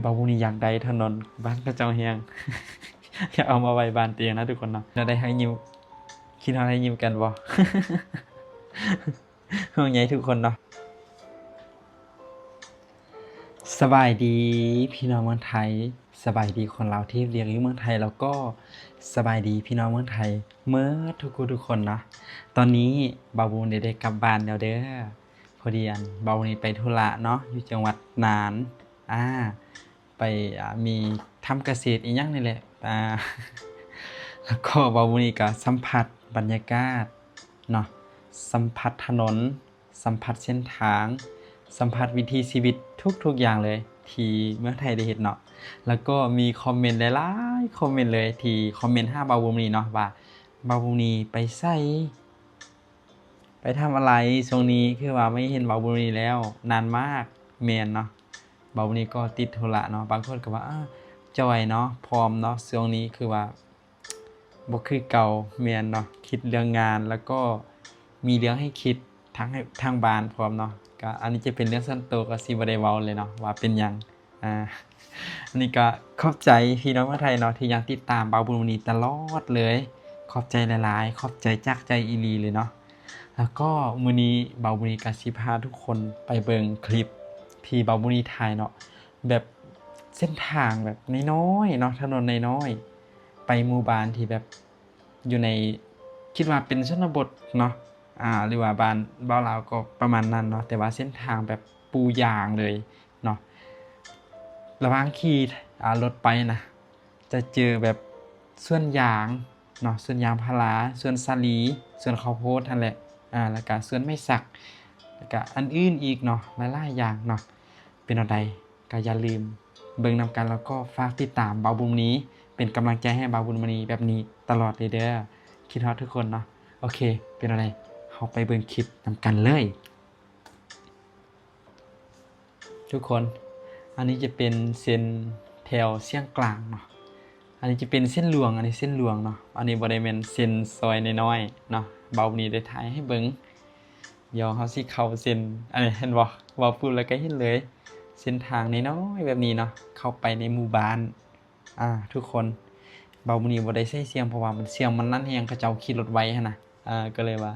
ບ່າວບຸນນີ້ຢາກໄດ້ຖະໜົນບ້ານເຂົາເຈົ້າແຮງ ຢາກເອົາມາໄວ້ບ້ານຕົວເອງນະທຸກຄົນເນາະ. ແນວໃດ ໃຫ້ຍິ້ມ ຄິດຮອດໃຫ້ຍິ້ມກັນບໍ່? ຫ່ວງໃຍທຸກຄົນເນາະ. ສະບາຍດີພີ່ນ້ອງເມືອງໄທ, ສະບາຍດີຄົນລາວທີ່ເຮັດວຽກຢູ່ເມືອງໄທ ແລ້ວກໍສະບາຍດີພີ່ນ້ອງເມືອງໄທເໝິດທຸກຜູ້ທຸກຄົນເນາະ. ຕອນນີ້ບ່າວບຸນນີ້ໄດ້ກັບບ້ານແລ້ວເດີ. ພໍດີອັນບ່າວບຸນນີ້ໄປທຸລະເນາະ ຢູ່ຈັງຫວັດນ່ານ ອາ ໄປ ອາ ມີທຳກະເສດອີ່ຫຍັງນີ້ແຫຼະ ອາ ແລ້ວກໍບ່າວບຸນນີ້ກໍສຳຜັດບັນຍາກາດເນາະ ສຳຜັດຖະໜົນ ສຳຜັດເສັ້ນທາງ ສຳຜັດວິຖີຊີວິດທຸກໆຢ່າງເລີຍ ທີ່ເມືອງໄທໄດ້ເຮັດເນາະ. ແລ້ວກໍມີຄອມເມັນຫຼາຍໆຄອມເມັນເລີຍ ທີ່ຄອມເມັນຫາບ່າວບຸນນີ້ເນາະ ວ່າບ່າວບຸນນີ້ໄປໃສ ໄປທຳອະໄລຊ່ວງນີ້ ຄືວ່າບໍ່ເຫັນບ່າວບຸນນີ້ແລ້ວ ນານມາກ. ແມ່ນເນາະ ບ່າວບຸນນີ້ກໍຕິດທຸລະເນາະ. ບາງຄົນກໍວ່າ ອາ ຈ່ອຍເນາະ ຜອມເນາະ ຊ່ວງນີ້ຄືວ່າບໍ່ຄືເກົ່າ. ແມ່ນເນາະ ຄິດເລື່ອງງານ ແລ້ວກໍມີເລື່ອງໃຫ້ຄິດ ທັງໃຫ້ ທາງບ້ານພ້ອມເນາະ. ກໍອັນນີ້ຈະເປັນເລື່ອງສ່ວນໂຕ ກໍຊິບໍ່ໄດ້ເວົ້າເລີຍເນາະ ວ່າເປັນຫຍັງ. ອາ ອັນນີ້ກໍຂອບໃຈພີ່ນ້ອງເມືອງໄທເນາະ ທີ່ຍັງຕິດຕາມບ່າວບຸນມື້ນີ້ຕະຫຼອດເລີຍ. ຂອບໃຈຫຼາຍໆ ຂອບໃຈຈາກໃຈອີ່ຫຼີເລີຍເນາະ. ແລ້ວກໍມື້ນີ້ບ່າວບຸນນີ້ກໍຊິພາທຸກຄົນໄປເບິ່ງຄລິບທີ່ບ່າວບຸນນີ້ຖ່າຍເນາະ ແບບເສັ້ນທາງແບບນ້ອຍໆເນາະ ຖະໜົນນ້ອຍໆ ໄປໝູ່ບ້ານທີ່ແບບ ຢູ່ໃນ ຄິດວ່າເປັນຊົນນະບົດເນາະ ອາ ຫຼືວ່າບ້ານເວົ້າລາວກໍປະມານນັ້ນເນາະ ແຕ່ວ່າເສັ້ນທາງແບບປູຢາງເລີຍເນາະ. ລະຫວ່າງຂີ່ ອາ ລົດໄປນະ ຈະເຈີແບບສວນຢາງເນາະ ສວນຢາງພາລາ ສວນສາລີ ສວນເຂົ້າໂພດຫັ້ນແຫຼະ ອາ ແລ້ວກະສວນໄມ້ສັກ ແລ້ວກະອັນອື່ນອີກເນາະ ຫຼາຍໆຢ່າງເນາະ. ເປັນແນວໃດ ກໍຢ່າລືມເບິ່ງນຳກັນ ແລ້ວກໍຝາກຕິດຕາມບ່າວບຸນມະນີ ເປັນກຳລັງໃຈໃຫ້ບ່າວບຸນມະນີແບບນີ້ຕະຫຼອດເລີຍເດີ. ຄິດຮອດທຸກຄົນເນາະ. ໂອເຄ ເປັນແນວໃດ ເຮົາໄປເບິ່ງຄລິບນຳກັນເລີຍທຸກຄົນ. ອັນນີ້ຈະເປັນເສັ້ນແຖວຊຽງກລາງເນາະ. ອັນນີ້ຈະເປັນເສັ້ນຫຼວງ ອັນນີ້ເສັ້ນຫຼວງເນາະ. ອັນນີ້ບໍ່ໄດ້ແມ່ນເສັ້ນຊອຍນ້ອຍໆເນາະ. ບ່າວບຸນມະນີໄດ້ຖ່າຍໃຫ້ເບິ່ງ. ດຽວເຮົາຊິເຂົ້າເສັ້ນ ອັນນີ້ເຫັນບໍ່? ເວົ້າປຸບແລ້ວກໍເຫັນເລີຍ ເສັ້ນທາງນ້ອຍໆແບບນີ້ເນາະ ເຂົ້າໄປໃນໝູ່ບ້ານ. ອາ ທຸກຄົນ ບ່າວບຸນມະນີບໍ່ໄດ້ໃສ່ສຽງ ເພາະວ່າມັນ ສຽງມັນນັ້ນແຮງ ເຂົາເຈົ້າຂີ່ລົດໄວຫັ້ນນະ. ເອີ ກໍເລີຍວ່າ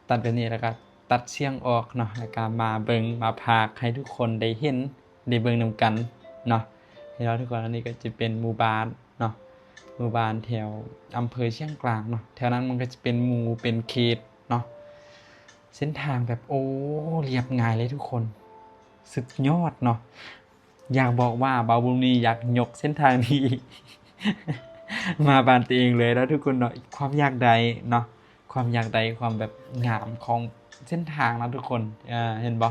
ຕັດແບບນີ້ ແລ້ວກໍຕັດສຽງອອກເນາະ ແລ້ວກໍມາເບິ່ງ ມາພາກໃຫ້ທຸກຄົນໄດ້ເຫັນ ໄດ້ເບິ່ງນຳກັນເນາະ. ເຫັນບໍ່ທຸກຄົນ? ອັນນີ້ກໍຈະເປັນໝູ່ບ້ານ ເນາະ ໝູ່ບ້ານແຖວອຳເພີຊຽງກລາງເນາະ. ແຖວນັ້ນມັນກໍຈະເປັນໝູ່ເປັນເຂດເນາະ. ເສັ້ນທາງແບບ ໂອ້ ລຽບງ່າຍເລີຍທຸກຄົນ ສຸດຍອດເນາະ. ຢາກບອກວ່າບ່າວບຸນມະນີຢາກຍົກເສັ້ນທາງນີ້ ມາບ້ານຕົວເອງເລີຍເນາະທຸກຄົນເນາະ. ຄວາມຢາກໄດ້ເນາະ ຄວາມຢາກໄດ້ ຄວາມແບບງາມຂອງເສັ້ນທາງເນາະທຸກຄົນ. ເຫັນບໍ່?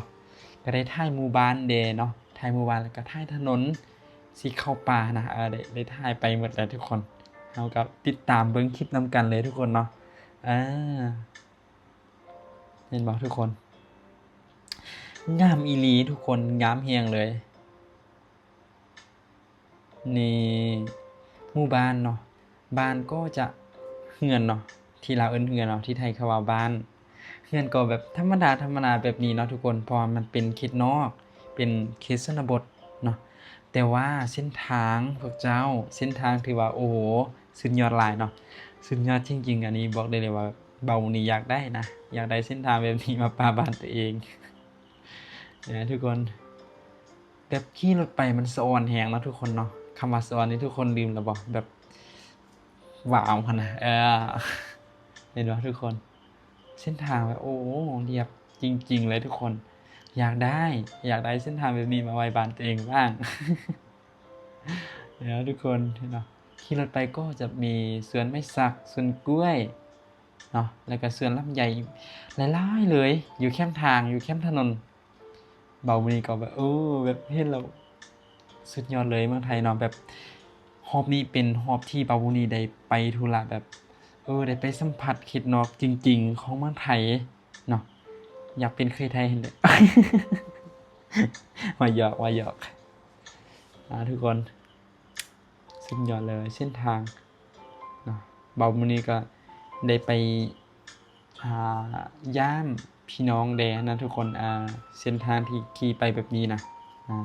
ກໍໄດ້ຖ່າຍໝູ່ບ້ານແດ່ເນາະ ຖ່າຍໝູ່ບ້ານ ແລ້ວກໍຖ່າຍຖະໜົນ ຊິເຂົ້າປ່ານະ ເອີ ໄດ້ ໄດ້ຖ່າຍໄປໝົດແລ້ວທຸກຄົນ. ເຮົາກໍຕິດຕາມເບິ່ງຄລິບນຳກັນເລີຍທຸກຄົນເນາະ. ເອີ ເຫັນບໍ່ທຸກຄົນ? ງາມອີ່ຫຼີທຸກຄົນ ງາມແຮງເລີຍ. ນີ້ ໝູ່ບ້ານເນາະ ບ້ານກໍຈະ ເຮືອນເນາະ ທີ່ລາວເອີ້ນເຮືອນເນາະ ທີ່ໄທເຂົາວ່າບ້ານ. ເຮືອນກໍແບບທຳມະດາໆແບບນີ້ເນາະທຸກຄົນ ເພາະວ່າມັນເປັນເຂດນອກ ເປັນເຂດຊົນນະບົດເນາະ. ແຕ່ວ່າເສັ້ນທາງພວກເຈົ້າ ເສັ້ນທາງຖືວ່າ ໂອ້ໂຫ ສຸດຍອດຫຼາຍເນາະ ສຸດຍອດຈິງໆ. ອັນນີ້ບອກໄດ້ເລີຍວ່າ ບ່າວບຸນມະນີຢາກໄດ້ນະ ຢາກໄດ້ເສັ້ນທາງແບບນີ້ມາປະບ້ານຕົວເອງເນາະທຸກຄົນ. ແບບຂີ່ລົດໄປມັນສະອອນແຮງເນາະທຸກຄົນເນາະ. ຄຳວ່າສະອອນນີ້ທຸກຄົນລືມແລ້ວບໍ່? ແບບ ວ້າວຫັ້ນນະ. ເອີ ເຫັນບໍ່ທຸກຄົນ? ເສັ້ນທາງແບບ ໂອ້ ລຽບຈິງໆເລີຍທຸກຄົນ. ຢາກໄດ້ ຢາກໄດ້ເສັ້ນທາງແບບນີ້ມາໄວ້ບ້ານຕົວເອງບ້າງເນາະທຸກຄົນເນາະ. ຂີ່ລົດໄປກໍຈະມີສວນໄມ້ສັກ ສວນກ້ວຍເນາະ ແລ້ວກໍສວນລຳໄຍ ຫຼາຍໆເລີຍ ຢູ່ແຄມທາງ ຢູ່ແຄມຖະໜົນ. ບ່າວບຸນມະນີກໍແບບ ເອີ ແບບເຫັນແລ້ວສຸດຍອດເລີຍເມືອງໄທເນາະ. ແບບຮອບນີ້ເປັນຮອບທີ່ບ່າວບຸນມະນີໄດ້ໄປທຸລະ ແບບ ເອີ ໄດ້ໄປສຳຜັດເຂດນອກຈິງໆຂອງເມືອງໄທເນາະ. ຢາກເປັນເຂີຍໄທຫັ້ນແຫຼະ ວ່າຢອກ ວ່າຢອກ ອາ ທຸກຄົນ. ສຸດຍອດເລີຍເສັ້ນທາງເນາະ. ບ່າວບຸນມະນີກໍໄດ້ໄປ ອາ ຢ້າມພີ່ນ້ອງແດ່ນະທຸກຄົນ. ອາ ເສັ້ນທາງທີ່ຂີ່ໄປແບບນີ້ນະ ອາ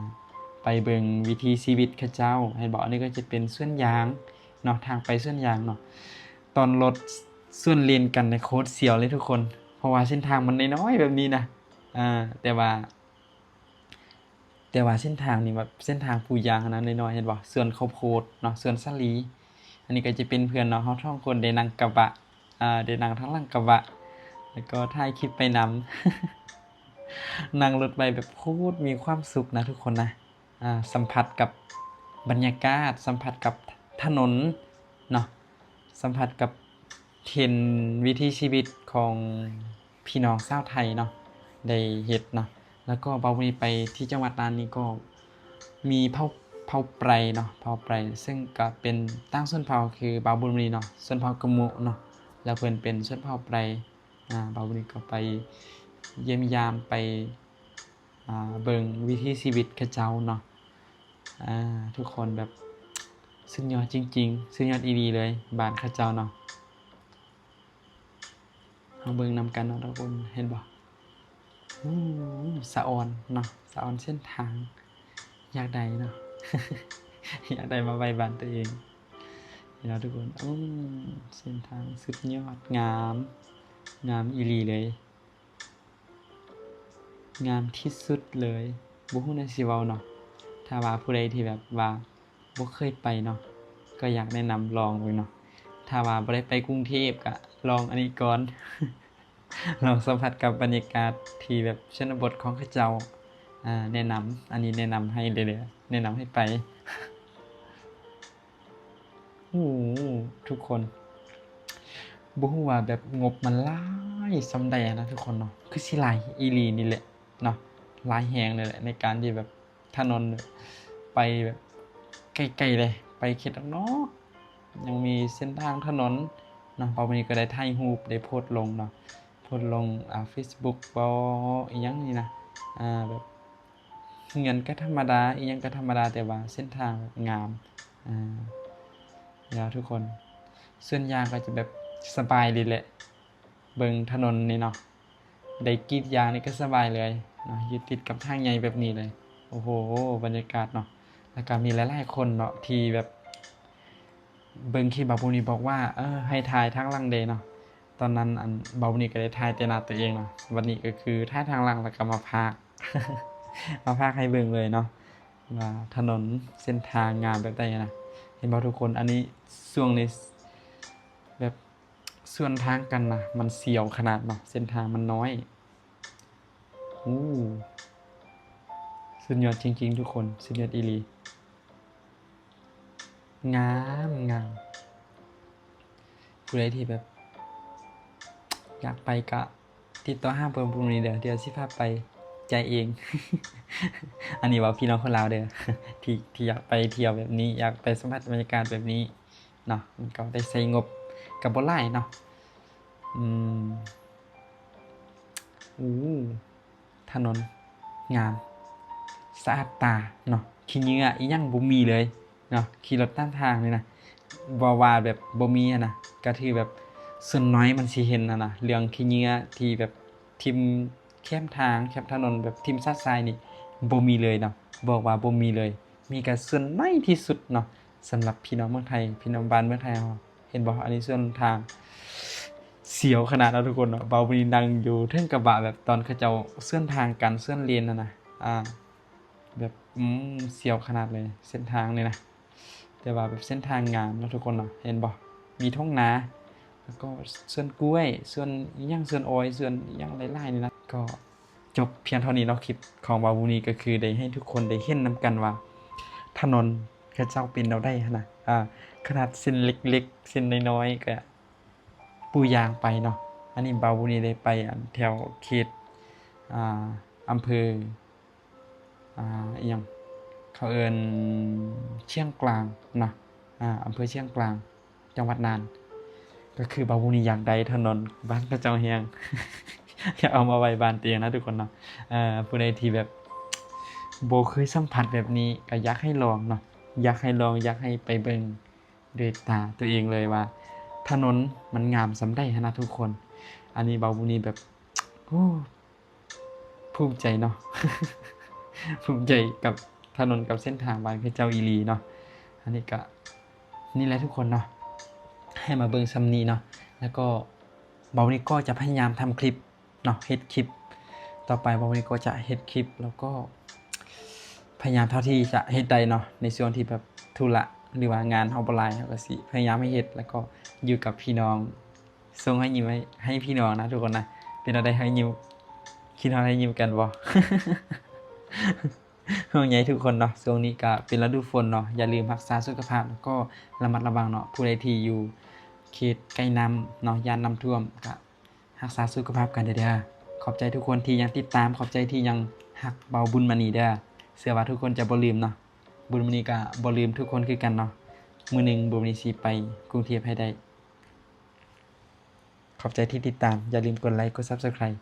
ໄປເບິ່ງວິຖີຊີວິດເຂົາເຈົ້າ ເຫັນບໍ່? ອັນນີ້ກໍຈະເປັນສວນຢາງເນາະ ທາງໄປສວນຢາງເນາະ. ຕອນລົດສວນເລນກັນນີ້ໂຄດສຽວເລີຍທຸກຄົນ ເພາະວ່າເສັ້ນທາງມັນນ້ອຍໆແບບນີ້ນະ ອາ ແຕ່ວ່າ ແຕ່ວ່າເສັ້ນທາງນີ້ແບບເສັ້ນທາງປູຢາງຫັ້ນນະ ນ້ອຍໆ ເຫັນບໍ່? ສວນເຂົ້າໂພດເນາະ ສວນສາລີ. ອັນນີ້ກໍຈະເປັນເພື່ອນເນາະ ເຮົາສອງຄົນໄດ້ນັ່ງກະບະ ອາ ໄດ້ນັ່ງທາງຫຼັງກະບະ ແລ້ວກໍຖ່າຍຄລິບໄປນຳ. ນັ່ງລົດໄປແບບໂຄດມີຄວາມສຸກນະທຸກຄົນນະ. ອາ ສຳຜັດກັບບັນຍາກາດ ສຳຜັດກັບຖະໜົນເນາະ ສຳຜັດກັບເຫັນວິຖີຊີວິດຂອງພີ່ນ້ອງຊາວໄທເນາະ ໄດ້ເຮັດເນາະ. ແລ້ວກໍບ່າວບຸນມີໄປທີ່ຈັງຫວັດນ່ານນີ້ກໍມີເຜົ່າ ເຜົ່າໄປເນາະ ເຜົ່າໄປ ເຊິ່ງກໍເປັນຕ່າງຊົນເຜົ່າຄືບ່າວບຸນມີເນາະ ຊົນເຜົ່າກະມຸເນາະ ແລ້ວເພິ່ນເປັນຊົນເຜົ່າໄປ. ອາ ບ່າວບຸນມີກໍໄປຢ້ຽມຢາມ ໄປ ອາ ເບິ່ງວິຖີຊີວິດເຂົາເຈົ້າເນາະ. ອາ ທຸກຄົນແບບສຸດຍອດຈິງໆ ສຸດຍອດອີ່ຫຼີເລີຍ ບ້ານເຂົາເຈົ້າເນາະ. ເຮົາເບິ່ງນຳກັນເນາະທຸກຄົນ ເຫັນບໍ່? ໂອ້ ສະອອນເນາະ ສະອອນເສັ້ນທາງ ຢາກໄດ້ເນາະ ຢາກໄດ້ມາໄວ້ບ້ານຕົວເອງເນາະທຸກຄົນ. ໂອ້ ເສັ້ນທາງສຸດຍອດ ງາມ ງາມອີ່ຫຼີເລີຍ. ງາມທີ່ສຸດເລີຍ ບໍ່ຮູ້ແນວຊິເວົ້າເນາະ. ຖ້າວ່າຜູ້ໃດທີ່ແບບວ່າບໍ່ເຄີຍໄປເນາະ ກໍຢາກແນະນຳລອງເບິ່ງເນາະ. ຖ້າວ່າບໍ່ໄດ້ໄປກຸງເທບ ກໍລອງອັນນີ້ກ່ອນ ລອງສຳຜັດກັບບັນຍາກາດທີ່ແບບຊົນນະບົດຂອງເຂົາເຈົ້າ. ອາ ແນະນຳ ອັນນີ້ແນະນຳໃຫ້ເລີຍ ແນະນຳໃຫ້ໄປ. ໂອ້ ທຸກຄົນ ບໍ່ຮູ້ວ່າແບບງົບມັນຫຼາຍສ່ຳໃດຫັ້ນນະທຸກຄົນເນາະ ຄືຊິຫຼາຍອີ່ຫຼີນີ້ແຫຼະເນາະ ຫຼາຍແຮງເລີຍແຫຼະ ໃນການທີ່ແບບຖະໜົນໄປແບບໄກໆເລີຍ ໄປເຂດນອກໆ ຍັງມີເສັ້ນທາງຖະໜົນເນາະ. ເພາະມື້ນີ້ກໍໄດ້ຖ່າຍຮູບ ໄດ້ໂພສລົງເນາະ ໂພສລົງ ອາ ເຟສບຸກບໍ ອີ່ຫຍັງນີ້ນະ ອາ ແບບ ເຮືອນກໍທຳມະດາ ອີ່ຫຍັງກໍທຳມະດາ ແຕ່ວ່າເສັ້ນທາງງາມ. ອາ ແລ້ວທຸກຄົນ ສວນຢາງກໍຈະແບບສະບາຍດີແຫຼະ ເບິ່ງຖະໜົນນີ້ເນາະ ໄດ້ກຣີດຢາງນີ້ກໍສະບາຍເລີຍເນາະ ຢູ່ຕິດກັບທາງໃຫຍ່ແບບນີ້ເລີຍ. ໂອ້ໂຫ ບັນຍາກາດເນາະ ແລ້ວກໍມີຫຼາຍໆຄົນເນາະ ທີ່ແບບ ເບິ່ງຄລິບບ່າວບຸນມີບອກວ່າ ເອີ ໃຫ້ຖ່າຍທາງຫຼັງແດ່ເນາະ. ຕອນນັ້ນ ອັນ ບ່າວບຸນມີກໍໄດ້ຖ່າຍແຕ່ໜ້າຕົວເອງເນາະ ບັດນີ້ກໍຄືຖ່າຍທາງຫຼັງ ແລ້ວກໍມາພາກ ມາພາກໃຫ້ເບິ່ງເລີຍເນາະ ວ່າຖະໜົນເສັ້ນທາງງາມແບບໃດຫັ້ນນະ. ເຫັນບໍ່ທຸກຄົນ? ອັນນີ້ຊ່ວງນີ້ແບບສວນທາງກັນນະ ມັນສຽວຂະໜາດເນາະ ເສັ້ນທາງມັນນ້ອຍ. ໂອ້ ສຸດຍອດຈິງໆ ທຸກຄົນ ສຸດຍອດອີ່ຫຼີ. ງາມ ງາມ. ຜູ້ໃດທີ່ແບບຢາກໄປກະຕິດຕໍ່ຫາບ່າວບຸນມີເດີ ດຽວຊິພາໄປຈ່າຍເອງ. ອັນນີ້ເວົ້າພີ່ນ້ອງຄົນລາວເດີ ທີ່ ທີ່ຢາກໄປທ່ຽວແບບນີ້ ຢາກໄປສຳຜັດບັນຍາກາດແບບນີ້ເນາະ ມັນກໍໄດ້ໃຊ້ງົບກໍບໍ່ຫຼາຍເນາະ. ອືມ ໂອ້ ຖະໜົນງາມ ສະອາດຕາເນາະ ຂີ້ເຫຍື້ອອີ່ຫຍັງບໍ່ມີເລີຍເນາະ. ຂີ່ລົດຕາມທາງນີ້ນະ ເວົ້າວ່າແບບບໍ່ມີຫັ້ນນະ ກະຖືແບບສ່ວນໜ້ອຍມັນຊິເຫັນຫັ້ນນະ ເລື່ອງຂີ້ເຫຍື້ອທີ່ແບບຖິ້ມແຄມທາງ ແຄມຖະໜົນ ແບບຖິ້ມຊະຊາຍນີ້ບໍ່ມີເລີຍເນາະ ບອກວ່າບໍ່ມີເລີຍ. ມີກະສ່ວນໜ້ອຍທີ່ສຸດເນາະ ສຳລັບພີ່ນ້ອງເມືອງໄທ ພີ່ນ້ອງບ້ານເມືອງໄທເຮົາ. ເຫັນບໍ່? ອັນນີ້ສ່ວນທາງ ສຽວຂະໜາດເນາະທຸກຄົນເນາະ. ບ່າວບຸນມີນັ່ງຢູ່ເທິງກະບະ ແບບຕອນເຂົາເຈົ້າສວນທາງກັນ ສວນເລນຫັ້ນນະ ອາ ແບບ ອືມ ສຽວຂະໜາດເລີຍ ເສັ້ນທາງນີ້ນະ. ແຕ່ວ່າແບບເສັ້ນທາງງາມເນາະທຸກຄົນເນາະ. ເຫັນບໍ່? ມີທົ່ງນາ ແລ້ວກໍສວນກ້ວຍ ສວນອີ່ຫຍັງ ສວນອ້ອຍ ສວນອີ່ຫຍັງຫຼາຍໆນີ້ນະ. ກໍ ຈົບພຽງເທົ່ານີ້ເນາະ ຄລິບຂອງບ່າວບຸນມີ ກໍຄືໄດ້ໃຫ້ທຸກຄົນໄດ້ເຫັນນຳກັນວ່າ ຖະໜົນເຂົາເຈົ້າເປັນແນວໃດຫັ້ນນະ. ອາ ຂະໜາດເສັ້ນເລັກໆ ເສັ້ນນ້ອຍໆ ກະປູຢາງໄປເນາະ. ອັນນີ້ບ່າວບຸນມີໄດ້ໄປ ອັນ ແຖວເຂດ ອາ ອຳເພີ ອາ ອີ່ຫຍັງ ເຂົາເອີ້ນຊຽງກລາງເນາະ ອາ ອຳເພີຊຽງກລາງ ຈັງຫວັດນ່ານ. ກໍຄືບ່າວບຸນມີຢາກໄດ້ຖະໜົນບ້ານເຂົາເຈົ້າແຮງ ຢາກເອົາມາໄວ້ບ້ານຕົວເອງນະທຸກຄົນເນາະ. ເອີ ຜູ້ໃດທີ່ແບບບໍ່ເຄີຍສຳຜັດແບບນີ້ ກໍຢາກໃຫ້ລອງເນາະ ຢາກໃຫ້ລອງ ຢາກໃຫ້ໄປເບິ່ງດ້ວຍຕາຕົວເອງເລີຍວ່າ ຖະໜົນມັນງາມສ່ຳໃດຫັ້ນນະທຸກຄົນ. ອັນນີ້ບ່າວບຸນມີແບບ ໂອ້ ພູມໃຈເນາະ ພູມໃຈກັບ ຖະໜົນກັບເສັ້ນທາງບ້ານເຂົາເຈົ້າອີ່ຫຼີເນາະ. ອັນນີ້ກະ ນີ້ແຫຼະທຸກຄົນເນາະ ໃຫ້ມາເບິ່ງຊ່ຳນີ້ເນາະ. ແລ້ວກໍບ່າວບຸນນີ້ກໍຈະພະຍາຍາມທຳຄລິບເນາະ ເຮັດຄລິບຕໍ່ໄປ. ບ່າວບຸນນີ້ກໍຈະເຮັດຄລິບ ແລ້ວກໍພະຍາຍາມເທົ່າທີ່ຈະເຮັດໄດ້ເນາະ ໃນຊ່ວງທີ່ແບບທຸລະ ຫຼືວ່າງານເຮົາບໍ່ຫຼາຍ ເຮົາກໍຊິພະຍາຍາມໃຫ້ເຮັດ ແລ້ວກໍຢູ່ກັບພີ່ນ້ອງ ສົ່ງຮອຍຍິ້ມໃຫ້ ໃຫ້ພີ່ນ້ອງນະທຸກຄົນນະ. ເປັນແນວໃດຮອຍຍິ້ມ? ຄິດຮອດຮອຍຍິ້ມກັນບໍ່? ຫ່ວງໃຍທຸກຄົນເນາະ. ຊ່ວງນີ້ກະເປັນລະດູຝົນເນາະ ຢ່າລືມຮັກສາສຸຂະພາບ ແລ້ວກໍລະມັດລະວັງເນາະ. ຜູ້ໃດທີ່ຢູ່ເຂດໃກ້ນ້ຳເນາະ ຢ້ານນ້ຳຖ້ວມ ກະຮັກສາສຸຂະພາບກັນເດີ. ຂອບໃຈທຸກຄົນທີ່ຍັງຕິດຕາມ ຂອບໃຈທີ່ຍັງຮັກບ່າວບຸນມະນີເດີ. ເຊື່ອວ່າທຸກຄົນຈະບໍ່ລືມເນາະ. ບຸນມະນີກະບໍ່ລືມທຸກຄົນຄືກັນເນາະ. ມື້ໜຶ່ງບຸນມະນີຊິໄປກຸງເທບໃຫ້ໄດ້. ຂອບໃຈທີ່ຕິດຕາມ. ຢ່າລືມກົດໄລ ກົດ Subscribe.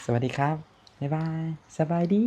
ສະຫວັດດີຄັບ. ບາຍບາຍ. ສະບາຍດີ.